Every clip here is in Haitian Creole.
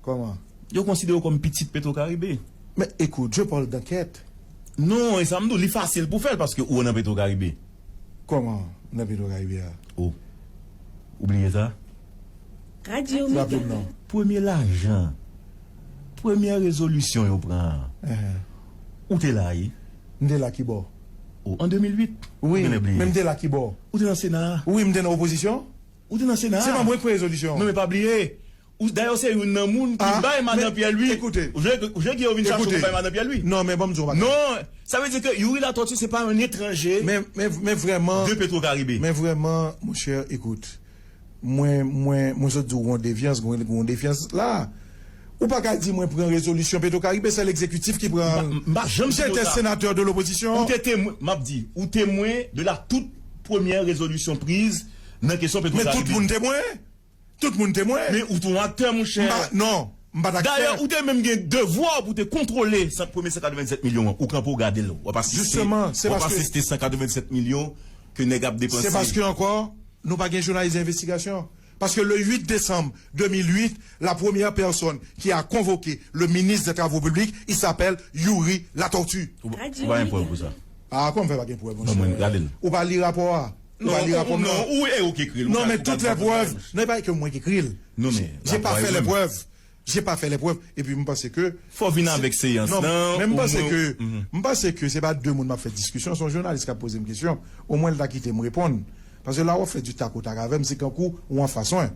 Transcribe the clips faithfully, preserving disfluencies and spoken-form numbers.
Kòman? Yo konsidere w kòm pitit Petro Caribe. Men, écoute, je parle d'enquête. Non, e sa m di w, li fasil pou fè l paske ou nan Petro Caribe. Kòman nan Petro Caribe a? Oh. Ou bliye sa? Radyo Mega. Premye lajan, premyè rezolisyon yo pran an. Ou te la, wi. M te la ki bò? Ou an de mil uit. Wi, men m te la ki bò? Ou te nan Sena a. Wi, m te nan opozisyon. Ou te nan Sena a. Se pa mwen ki pran rezolisyon. Non, men pa bliye. Ou, dayè, se youn nan moun ki bay Madan Pierre Louis. Ou vle, ou vle ke yo vin chache ou bay Madan Pierre Louis? Non, men ban m di w yon bagay. Non, sa vle di ke Youri Latortue se pa yon etranje. Men, men, men vrèman, de Petro Caribe. Men vrèman, monchè, écoute. Mwen, mwen, mwen sot di w gon devyans, gon, gon devyans la. Ou pa ka di mwen pran rezolisyon Petro Caribe, se egzekitif ki pran. M pa, m pa janm di w sa. J'étais sénateur de l'opposition. Ou te temwen, m ap di, ou temwen de la tout premyè rezolisyon priz nan kesyon Petro Caribe. Men tout moun temwen. Tout moun temwen. Men ou te yon aktè, monchè. M pa, non, m pa t aktè. Dayè, ou te menm gen devwa pou te kontwole san, premye san katrevennsèt milyon an. Ou kanpe, w gade l. W ap asiste, w ap asiste san katrevennsèt milyon ke nèg ap depanse. Se paske ankò, nou pa gen jounalis envestigasyon. Parce que le huit décembre deux mille huit, la première personne qui a convoqué le ministre des Travaux publics, il s'appelle Youri Latortue. Ou pa, ou pa gen prèv pou sa? Ah, kòman fè pa gen prèv, monchè? Ban mwen gade l. Ou pa li rapò a? Ou pa li rapò m nan? Non, ou, e ou ki ekri l. Non, men tout lè prèv, non, e pa ke mwen ki ekri l. Non, men j'ai pas fait les preuves. J'ai pas fait les preuves. Epi m panse ke fò vin avèk seyans nan, men m panse ke, m panse ke se pa de moun m ap fè diskisyon, se yon jounalis k ap poze m kesyon. Omwen l ta kite m reponn. Paske la w ap fè du tac au tac avè m, se kankou ou anfas mwen.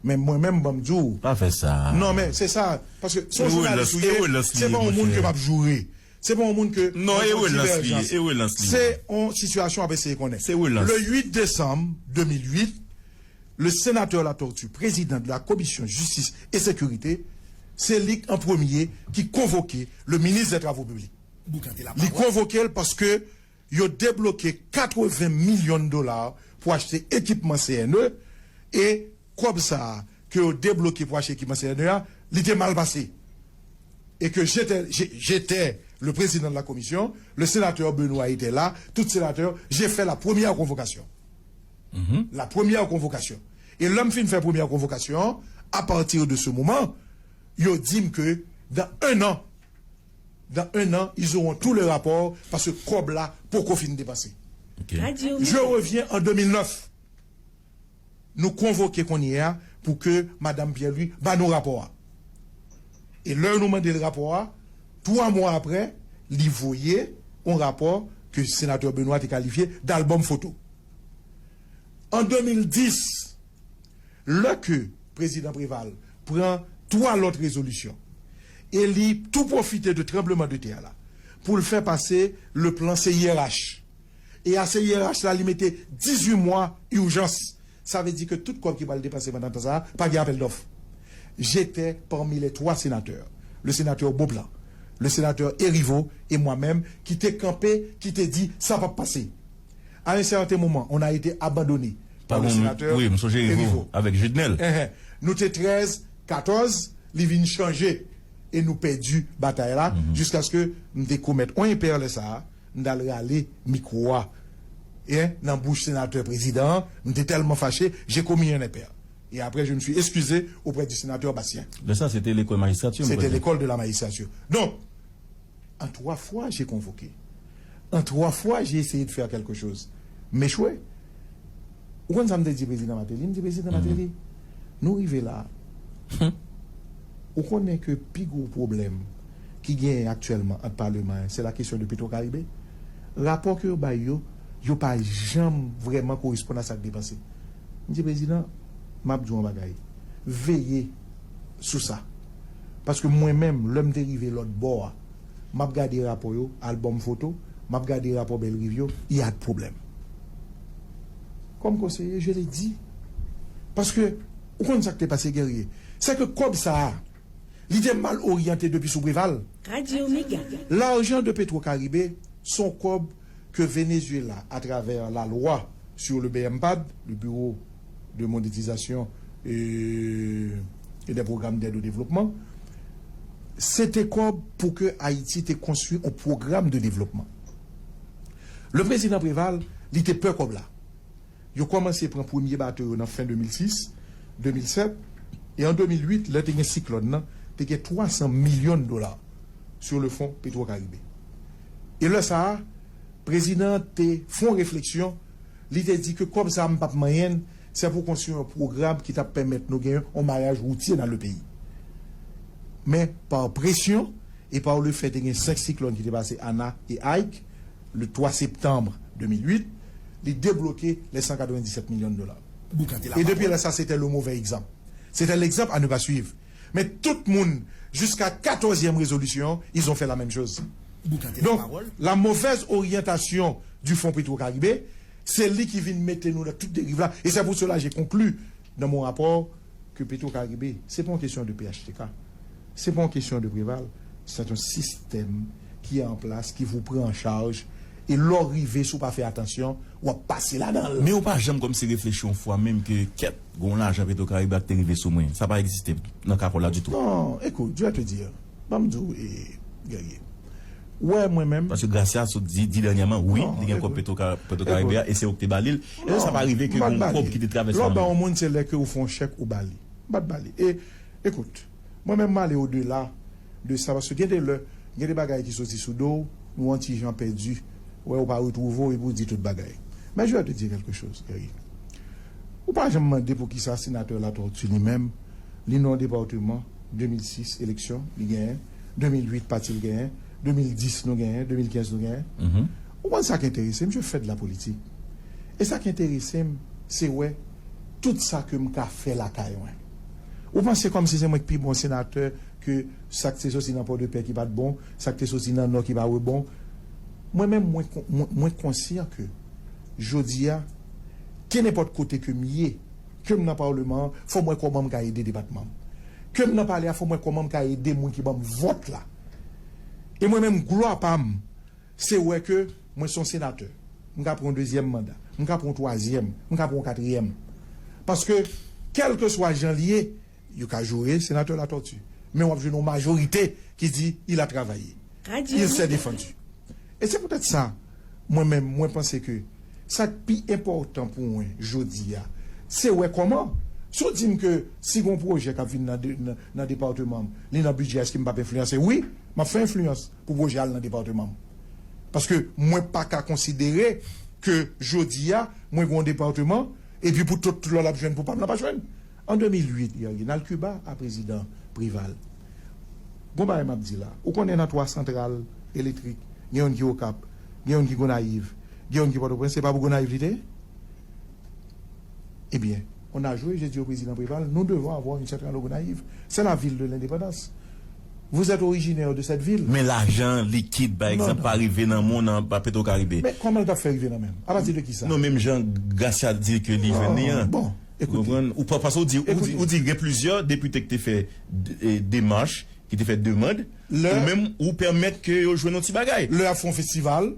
Men mwen menm, ban m di w. Pa fè sa. Non, men se sa. Paske se yon jounalis ou ye, se pa yon moun ke m ap joure. Se pa yon moun ke... Non, e relans li ye, e relans li ye. Se yon sitiyasyon w ap eseye konnen. Se relans. Le huit décembre deux mille huit, le sénateur Latortue, président de la commission justice et sécurité, se li an premye ki konvoke le ministre des Travaux publics. Li konvoke l paske yo debloke katreven milyon dola pou achte ekipman C N E, e kòb sa a ke yo debloke pou achte ekipman C N E a, li te mal pase. Et que j'étais, j'ai- j'étais le président de la commission, le sénateur Benoît était là, tout sénateur, j'ai fait la première convocation. La première convocation. E lè m fin fè premyè konvokasyon an, à partir de ce moment, yo di m ke dans un an, dans un an, ils auront tous les rapports parce que kòb la poko fin depanse. Je reviens en deux mille neuf. Nou konvoke kounye a pou ke Madanm Pierre Louis ba nou rapò a. E lè nou mande l rapò a, twa mwa apre, li voye yon rapò ke senatè Benoît te kalifye d albòm foto. An de mil dis, lè ke prezidan Préval pran twa lòt rezolisyon e li tou pwofite de tranbleman de tè la pou l fè pase le plan C I R H. E a C I R H la, li mete dizuit mwa ijans. Sa vle di ke tout kòb ki pral depanse pandan tan sa a, pa gen apèl dòf. J'étais parmi les trois sénateurs, le sénateur Beauplan, le sénateur Herivaux et moi-même, ki te kanpe, ki te di sa p ap pase. À un certain moment, on a été abandonné par le sénateur Herivaux. Wi, m sonje Herivaux avèk Judnel. Enhen. Nou te trèz, katòz, li vin chanje e nou pèdi batay la jiskaske m te komèt yon enpè lè sa a, m t al rale mikwo a, en, nan bouch senatè prezidan an, m te tèlman fache, j'ai commis un impair. Et après, je me suis excusé auprès du sénateur Bastien. Lè sa, se te lekòl majistrati, m kwè. C'était l'école de la magistrature. Donc, en trois fois, j'ai convoqué. En trois fois, j'ai essayé de faire quelque chose. M echwe. Ou konn sa m te di prezidan Martelly? M di, prezidan Martelly, nou rive la. Ou konnen ke pi gwo pwoblèm ki genyen aktyèlman ant paleman an, se la kesyon de Petro Caribe. Rapò ke yo bay yo, yo pa janm vrèman koresponn a sa k depanse. M di, prezidan, m ap di w yon bagay. Veye sou sa. Paske mwen menm, lè m te rive lòt bò a, m ap gade rapò yo, albòm foto, m ap gade rapò Bellerive yo, il y a de problème. Comme conseiller, je l'ai dit. Paske, ou konn sa k te pase, Guerrier? Se ke kòb sa a, li te mal oryante depi sou Préval. Radyo Mega. L'argent de Petro Caribe, se yon kòb ke Venezuela, à travers la loi sur le B M PAD, le Bureau de monétisation et, et des programmes d'aide au développement, se te kòb pou ke Ayiti te konstwi yon pwogram de devlopman. Le prezidan Préval, li te pè kòb la. Yo kòmanse pran premye bato yo nan fen de mil sis, de mil sèt, E an de mil uit, lè te gen siklòn nan, te gen twa san milyon dola sur le fon Petro Caribe. E lè sa a, prezidan an te fè yon refleksyon, li te di ke kòb sa a m p ap manyen l, se pou konstwi yon pwogram ki t ap pèmèt nou gen yon mariyaj woutye nan le peyi. Men, pa presyon e pa lefèt te gen senk siklòn ki te pase Ana e Ike, le twa septanm de mil uit, li debloke les san katrevenndisèt milyon dola. E depi lè sa, se te le move egzanp. Se te legzanp a ne pa swiv. Men tout moun, jiska katòzyèm rezolisyon, ils ont fait la même chose. Donk, la mauvaise orientation du Fonds Petro Caribe, se li ki vin mete nou nan tout deriv la. E se pou sela je konkli dans mon rapport que Petro Caribe, se pa yon kesyon de P H T K. Se pa yon kesyon de Preval. Se yon sistèm ki an plas, ki pou pran an chaj. E lè w rive, si w pa fè atansyon, w ap pase ladan l. Men ou pa janm kòmsi reflechi yon fwa menm ke kèt, gen yon lajan Petro Caribe ak te rive sou mwen. Sa pa egziste nan kapò la ditou. Non, écoute, je vais te dire. Ban m di w, e, Guerrier. Ou wè, mwen menm. Paske Gracia sot di, di dènyèman, wi, li gen kòb Petro Caribe a, e se ou ki te ba li l. Èske sa pa rive ke gen yon kòb ki te travèse nan men w? Lè w ba yon moun, se lè ke ou fè yon chèk, ou ba li. M pa t ba li. E, écoute, mwen menm, m ale odela de sa, paske gen de lè, gen de bagay ki soti sou do w, ou yon ti jan pèdi, ou wè, ou pa retwouve w, epi ou di tout bagay. Men je vais te dire quelque chose, Guerrier. Ou pa janm mande poukisa senatè Latortue li menm, li nan yon depatman, de mil sis eleksyon, li genyen, de mil uit pati l genyen, de mil dis nou genyen, de mil kenz nou genyen. Ou konn sa k enterese m, je fais de la politique. E sa k enterese m, se wè tout sa ke m ka fè lakay mwen. Ou panse kòmsi se mwen k pi bon senatè ke sa k te soti nan Pòdepè ki pa t bon, sa k te soti nan Nò ki pa rebon? Mwen menm, mwen, mwen, mwen konsyan ke jodi a, kenenpòt kote ke m ye, ke m nan palman an, fò m wè kòman m ka ede depatman m. Ke m nan palè a, fò m wè kòman m ka ede moun ki ban m vòt la. E mwen menm, glwa pa m, se wè ke mwen se yon senatè. M ka pran yon dezyèm manda, m ka pran yon twazyèm, m ka pran yon katriyèm. Paske, kèlkeswa jan l ye, yo ka joure senatè Latortue. Men w ap jwenn yon majorite ki di, il a travaillé. Il s'est défendu. E se poutèt sa, mwen menm, mwen panse ke sa k pi enpòtan pou mwen jodi a, se wè kòman, si w di m ke si gen yon pwojè k ap vin nan de, nan, nan depatman m, li nan bidjè, èske m p ap enfliyanse? Wi, m ap fè enfliyans pou pwojè a al nan depatman m. Paske mwen pa ka konsidere ke jodi a, mwen gen yon depatman, epi pou tout lòt l ap jwenn, pou pa m nan pa jwenn. An de mil uit, Guerrier, n al Kiba a prezidan Preval. Gon bagay m ap di la. Ou konnen nan twa santral elektrik, gen youn ki Okap, gen youn ki Gonayiv, gen youn ki Pòtoprens, se pa pou Gonayiv li te ye? Ebyen, on a joué, j'ai dit au président Préval, nous devons avoir une centrale au Gonayiv. C'est la ville de l'indépendance. Vous êtes originaire de cette ville. Men lajan likid, pa egzanp, pa rive nan men w nan Petro Caribe. Men kòman l t ap fè rive nan men m? Apati de ki sa? Non, menm jan Gracia di ke li jwenn li an. Bon, ou konprann? Ou pa, paske ou di, ou di, ou di gen plizyè depite ki te fè de, e, demach, ki te fè demann, ou menm ou pèmèt ke yo jwenn yon ti bagay. Lè y ap fè yon festival,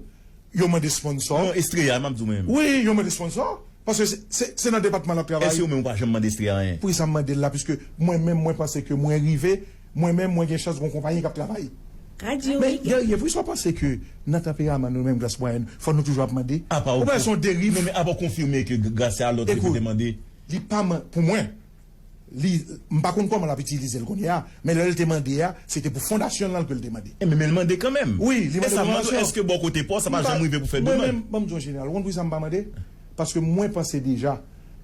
yo mande sponsò. Non, Estrella, m ap di w menm. Wi, yo mande sponsò. Paske se, se, se nan depatman l ap travay. Èske ou menm ou pa janm mande Estrella anyen? Poukisa m mande l la? Piske mwen menm, mwen panse ke mwen rive, mwen menm, mwen gen chans gen yon konpayi k ap travay. Men, Guerrier, poukisa w panse ke nan tanperaman nou menm, klas mwayèn, fò nou toujou ap mande? Ou pa wè se yon deriv? Men, men apa w konfime ke Gracia Lotto te mande? Li pa man-, pou mwen, li, m pa konn kòman l ap itilize l kounye a, men lè l te mande a, se te pou fondasyon l lan ke l te mande. E men, men l mande kanmenm. Wi, li mande pou fondasyon. Èske bò kote pa w, sa pa janm rive pou fè demann? Mwen menm, ban m di w an jeneral, ou konn poukisa m pa mande? Paske mwen panse deja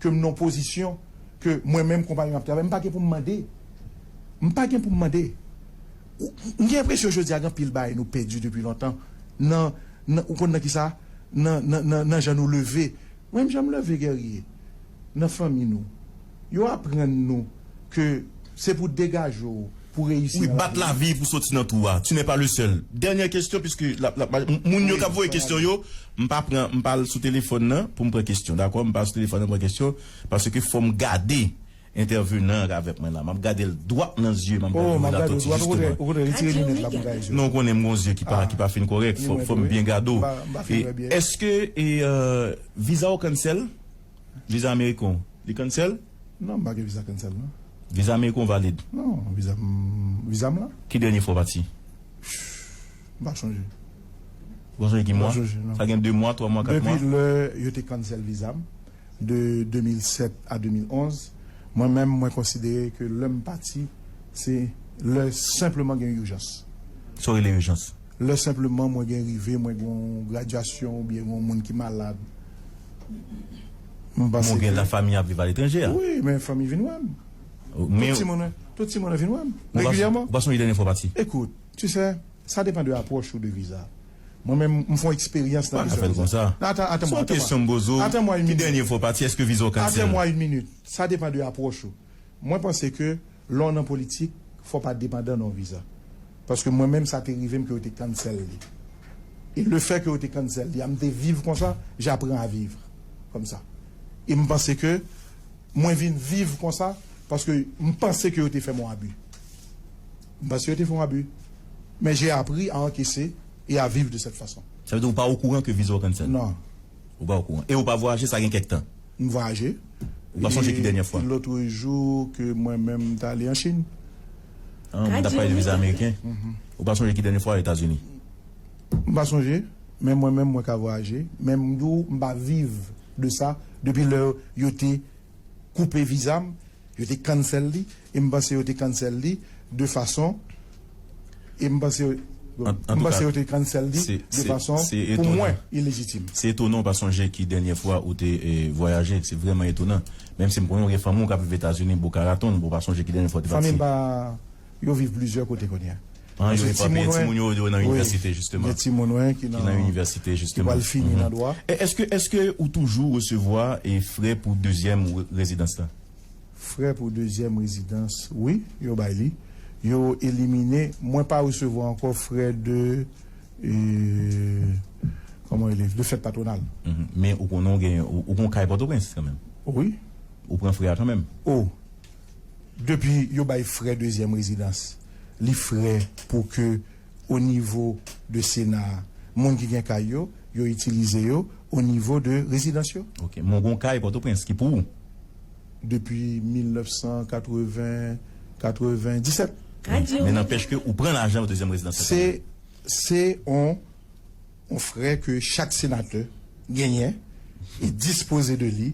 ke m nan yon pozisyon ke mwen menm, konpayi m ap travay, m pa gen pou m mande. M pa gen pou m mande. Ou, m gen enpresyon jodi a gen anpil bagay nou pèdi depi lontan. Nan, nan, ou konn nan kisa? Nan, nan, nan, nan jan nou leve. Mwen menm jan m leve, Guerrier, nan fanmi nou, yo aprann nou ke se pou degaje w, pou reyisi nan lavi. Wi, bat lavi pou soti nan twou a. Tu n'es pas le seul. Dènyè kesyon, piske la, la, la, moun yo k ap voye kesyon yo, m pa pran, m pa al sou telefòn nan pou m pran kesyon, dakò? M pa al sou telefòn nan pran kesyon, paske fò m gade entèvenan k avèk mwen la. M ap gade l dwat nan zye, m ap gade Latortue, jisteman. Non, ou konnen m gon zye ki pa, ki pa fin kòrèk, fò, fò m byen gade w. E èske, e, euh, viza w cancel? Viza ameriken w, li cancel? Non, m pa gen viza cancel, non. Viza ameriken w valid? Non, viza m, viza m la. Ki dènye fwa w pati? M pa sonje. Ou pa sonje ki mwa? M pa sonje, non. Sa gen de mwa, twa mwa, kat mwa? Depi lè yo te cancel viza m, de de mil sèt a de mil onz, Mwen menm, mwen konsidere ke lè m pati, se lè senpleman gen ijans. Sa w rele ijans? Lè senpleman mwen gen rive, mwen gen yon gradyasyon oubyen gen yon moun ki malad. M panse ke... Mwen gen la fanmi ap viv aletranje a. Wi, men fanmi vin wè m. Tout timoun, tout timoun vin wè m regilyèman. Ou pa sonje dènye fwa w pati? Écoute, tu sais, ça dépend de approche ou de visa. Mwen menm, m fè yon eksperyans nan kesyon viza. Pa ka fè l konsa. Non, attends, attends-moi, attends-moi. Se yon kesyon m poze w. Attends-moi une minute. Ki dènye fwa w pati, èske viza w cancel? Attends-moi une minute. Ça dépend de approche ou. Mwen panse ke lè w nan politik, fò w pa depandan nan yon viza. Paske mwen menm, sa te rive m ke yo te cancel li. E le fait ke yo te cancel li a, m te viv konsa, j'apprends à vivre comme ça. E m panse ke mwen vin viv konsa, paske m panse ke yo te fè m yon abi. M panse yo te fè yon abi. Men j'ai appris à encaisser et à vivre de cette façon. Sa vle di ou pa okouran ke viza w cancel? Non. Ou pa okouran. E ou pa vwayaje, sa gen kèk tan? M vwayaje. Ou pa sonje ki dènye fwa? E lòt jou ke mwen menm m t ale an Chin. Ah, m t ap pale de viza ameriken. Ou pa sonje ki dènye fwa Etazini? M pa sonje, men mwen menm mwen ka vwayaje. Men m di w, m pa viv de sa depi lè yo te koupe viza m, yo te cancel li, e m panse yo te cancel li de fason, e m panse, m panse yo te cancel li de fason, pou mwen, ilejitim. Se etonan w pa sonje ki dènye fwa ou te, eh, vwayaje. Se vrèman etonan. Menm si m konnen w gen fanmi w k ap viv Etazini, Boca Raton, ou pa sonje ki dènye fwa w te pati. Fanmi m pa, yo viv plizyè kote kounye a. Ah, yo gen timoun yo, yo nan inivèsite, jisteman. Gen timoun ki nan inivèsite, jisteman. Ki pral fini nan dwa. E èske, èske ou toujou resevwa, e, frè pou dezyèm re-, rezidans la? Frè pou dezyèm rezidans, wi, yo bay li. Yo elimine, mwen pa resevwa ankò frè de, e, kòman rele, de fèt patwonal. Mhm. Men ou konnen ou gen, ou, ou gen yon kay Pòtoprens kanmenm. Wi. Ou pran frè a kanmenm. O, depi yo bay frè dezyèm rezidans, li frè pou ke o nivo de Sena a, moun ki gen kay yo, yo itilize yo o nivo de rezidans yo. Ok, men w gen yon kay Pòtoprens ki pou ou? Depi mil nèf san katreven, katrevenndisèt. Men nanpèch ke ou pran lajan dezyèm rezidans la. Se, se on yon frè ke chak senatè genyen e dispoze de li,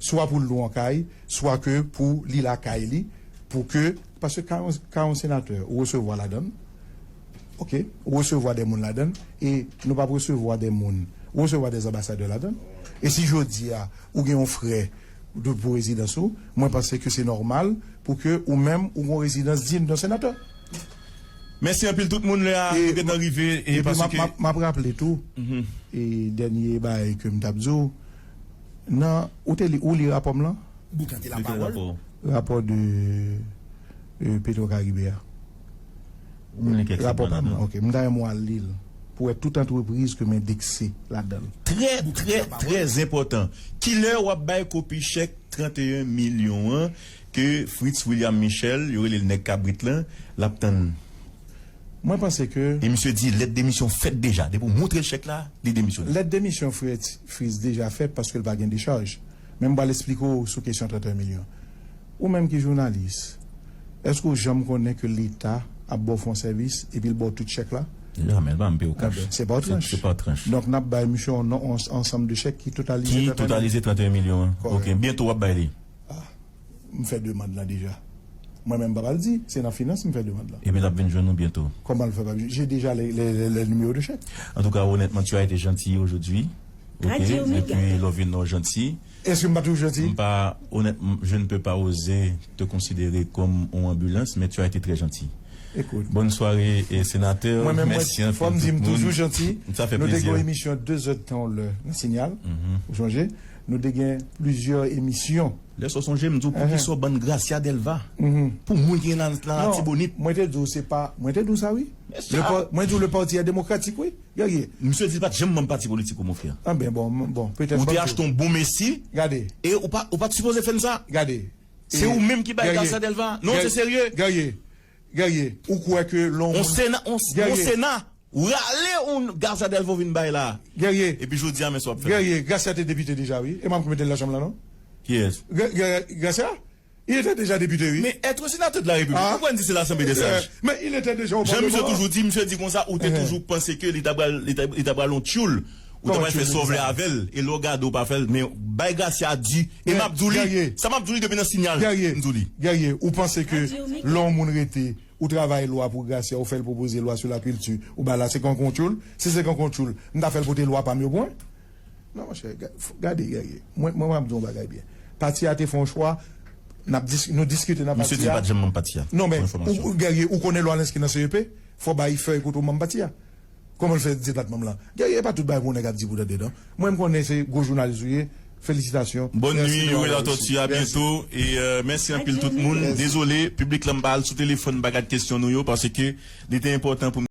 swa pou l lwe yon kay, swa ke pou li lakay li, pou ke, paske kay yon, kay yon senatè, ou resevwa ladan l, ok, ou resevwa de moun ladan l, e nou p ap resevwa de moun, ou resevwa de anbasadè ladan l. E si jodi a, ou gen yon frè de, pou rezidans ou, mwen panse ke se nòmal pou ke ou menm, ou gen yon rezidans digne d'un sénateur. Mèsi anpil tout moun, lè a nou gentan rive, e paske m ap, m ap, m ap raple tou, e dènye bagay ke m t ap di w, nan, ou te li, ou li rapò m lan? Boukan te la pawòl. Rapò de, e, Petro Caribe a. Ou li kèk sitwon ladan. Ok, m ta renmen w al li l pou wè tout antrepriz ke m endekse ladan l. Trè, trè, trè enpòtan. Kilè w ap bay kopi chèk trannteyen milyon an ke Fritz William Michel, yo rele l nèg kabrit lan, l ap tann? Mwen panse ke... E misye di lèt demisyon fèt deja. Depi w montre l chèk la, li demisyone. Lèt demisyon Fritz, Fritz deja fèt paske l pa gen dechaj. Men m pral eksplike w sou kesyon trannteyen milyon. Ou menm ki jounalis, èske w janm konnen ke Leta ap ba w fè yon sèvis epi l ba w tout chèk la? Jamè, l pa m peye w kach. Enben, se pa w tranch. Se pa w tranch. Donk, n ap bay misye yon, yon ansanm de chèk ki totalize trannteyen milyon. Ki totalize trannteyen milyon an. Kòrèk. Ok, byento w ap bay li. Ah, m fè demann lan deja. Mwen menm m pa pral di, se nan finans m fè demann lan. Epi l ap vin jwenn nou byento. Kòman l fè pa vin? J'ai déjà les, les, les, les numéros de chèque. En tout cas, honnêtement, tu as été gentil aujourd'hui. Ok, epi lè w vin nan w janti. Èske m pa toujou janti? M pa, honnêtement, je ne peux pas oser te considérer comme on ambulance, mais tu as été très gentil. Écoute, bonne soirée, e senatè. Mwen menm, mwen, fò m di m toujou janti. Sa fè plezi. Nou te gen yon emisyon de zèdtan yon lè nan Signal. Ou sonje? Nou te gen plizyè emisyon. Lè sa w sonje, m di w, poukisa w bann Gracia Delva? Pou moun ki nan, nan Latibonit. Non, mwen te di w se pa, mwen te di w sa, wi. Mwen di w le parti est démocratique, wi. Guerrier. Misye di l pa t janm manm pati politik ou, mon frè. Anben, bon, bon, petèt. Ou te achte yon bon Messi. Gade. E ou pa, ou pa t sipoze fè n sa. Gade. Se ou menm ki bay Gracia Delva. Non, se serye. Guerrier. Guerrier. Ou kwè ke lè yon moun... On Sena, on, on Sena. Ou rale yon Gracia Delva vin bay la. Guerrier. Epi jodi a, men sa w ap fè. Guerrier, Gracia te depite deja, wi. E m ap mete l nan chanm lan, non? Kiyès? Gracia? Il était déjà député, oui. Mais être sénateur de la République, ou konn di se l'Assemblée des Sages. Mais il était déjà au Parlement. Jan misye toujou di, misye di konsa, ou te toujou panse ke li ta pral, li ta, li ta pral yon tchoul. Ou ta pral fè sa w vle avè l, e lè w gade w pa fè l, men bay Gracia di, e m ap di w li, sa m ap di w li depi nan sinyal, m di w li. Guerrier, ou panse ke lè yon moun rete, ou travay lwa pou Gracia, ou fè l pwopoze lwa sou lakilti, ou ba la se kan kontyoul, si se kan kontyoul, m ta fè l pote lwa pa m yo pou mwen? Non, monchè, gade, Guerrier, mwen, mwen, m ap di w yon bagay byen. Pati a te fè yon chwa, n ap dis-, nou diskite nan pati a. Misye di l pa t janm manm pati a. Non, men, Guerrier, ou konnen lwa lens ki nan C E P, fò bay fèy kote w manm pati a. Kòman l fè di l pa t manm lan? Guerrier, e pa tout bagay pou nèg ap di pou tande, non. Mwen, m konnen se gwo jounalis ou ye. Felisitasyon. Bòn nwi, Youri Latortue, a byento. E, euh, mèsi anpil tout moun. Dezole, piblik la m pa al sou telefòn, m pa gad kesyon nou yo, paske li te enpòtan pou m